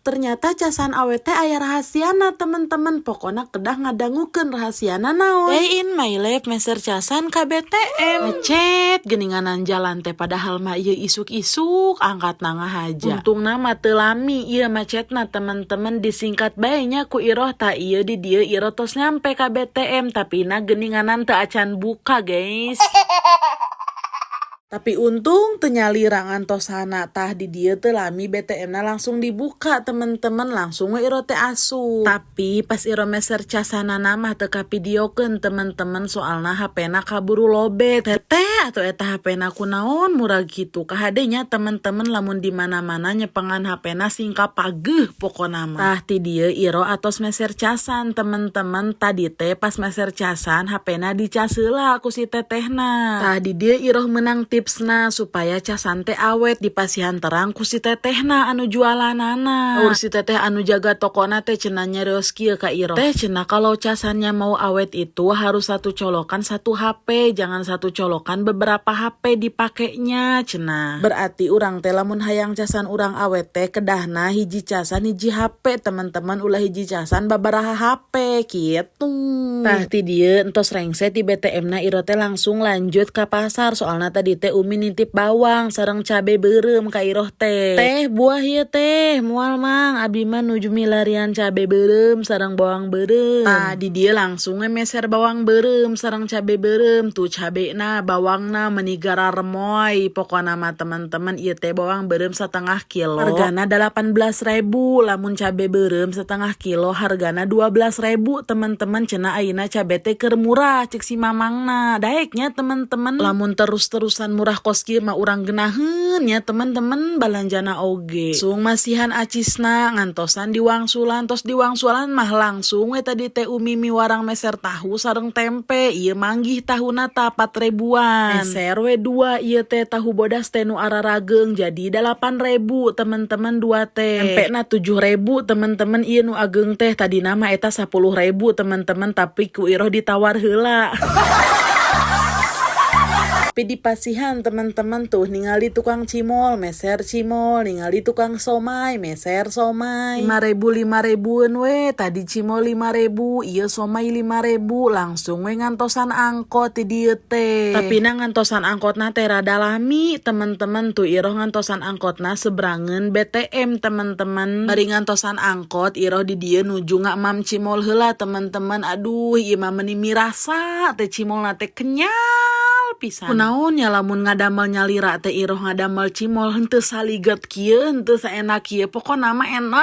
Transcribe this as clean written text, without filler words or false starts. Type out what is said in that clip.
Ternyata casan awet teh aya rahasiana, teman-teman. Pokona kedah ngadangukeun rahasiana naon. Day in my life meser casan ka BTM. Macet geninganan jalan teh, padahal mah ieu isuk-isuk angkat ngahaja. Untungna mah teu lami ieu macetna, teman-teman. Disingkat bae nya ku Iroh. Tah, ieu di dieu Iroh tos nyampe ka BTM, tapi na geninganan teu acan buka, guys. Tapi untung teu nyalira ngantosana. Tah, di dieu teu lami BTM na langsung dibuka, teman-teman. Langsung we Iro teh asup. Tapi pas Iro meser casanana mah teu kavideokeun, teman-teman, soalna HP-na kaburu lobet. Teteh atau eta HP-na kunaon murah gitu. Kahade nya, teman-teman, lamun di mana-mana nyepengan HP-na sing kapageuh pokona mah. Tah, ti dieu Iro atos meser casan, teman-teman. Tadi teh pas meser casan HP-na dicas heula ku si tetehna. Tah, di dieu Iroh menang tipsna supaya casan teh awet, dipasihan terang ku si tetehna anu jualanana. Ur si teteh anu jaga tokona teh cenah nyarios kieu ka Iroh. "Teh," cenah, "kalau casannya mau awet itu harus satu colokan satu HP, jangan satu colokan beberapa HP dipakainya," cenah. Berarti urang teh lamun hayang casan urang awet teh kedahna hiji casan hiji HP, teman-teman, ulah hiji casan babaraha HP gitu. Tah, ti dieu entos rengse ti BTM na, Iro teh langsung lanjut ke pasar, soalna tadi teh Umi nitip bawang sareng cabe beureum ka Iroh teh. "Teh, buah ieu teh." "Moal, Mang, abi mah nuju milarian cabe beureum sareng bawang beureum." Tah, di dieu langsung we meser bawang beureum sareng cabe beureum. Tuh cabena, bawangna meni gararemoy pokona mah, teman-teman. Ieu teh bawang beureum setengah kilo hargana 18.000, lamun cabe beureum setengah kilo hargana 12.000, teman-teman. Cenah ayeuna cabe teh keur murah cek si mamangna. Daek nya, teman-teman, lamun terus-terusan murah kos kieu mah urang geunaheun nya, teman-teman, balanjana oge. Sung masihan acisna, ngantosan di wangsulan. Tos di wangsulan mah langsung we tadi teh Umi miwarang meser tahu sareng tempe. Ieu manggih tahuna ta 4 ribuan, meser we dua. Ieu teh tahu bodas teh nu ararageung, jadi 8.000, teman-teman, dua teh. Tempe na 7.000, teman-teman, ieu nu ageng teh. Tadi nama eta 10.000, teman-teman, tapi ku Iroh ditawar heula. Tapi di pasihan, teman-teman. Tuh ningali tukang cimol, meser cimol, ningali tukang somai, meser somai. 5.000, 5 ribuan we. Tadi cimol 5.000, ieu somai 5.000. Langsung we ngantosan angkot di dieu teh. Tapi na ngantosan angkotna teh rada lami, teman-teman. Tuh Iroh ngantosan angkotna seberangan BTM, teman-teman. Bari ngantosan angkot, Iroh di dieu nuju ngamam cimol heula, teman-teman. Aduh, ieu mah meni mirasa teh cimolna teh kenyal pisan. Kunaon ya lamun ngadamel nyalira teh Iroh ngadamel cimol henteu saliget kieu, henteu saenak kieu, pokona mah enak.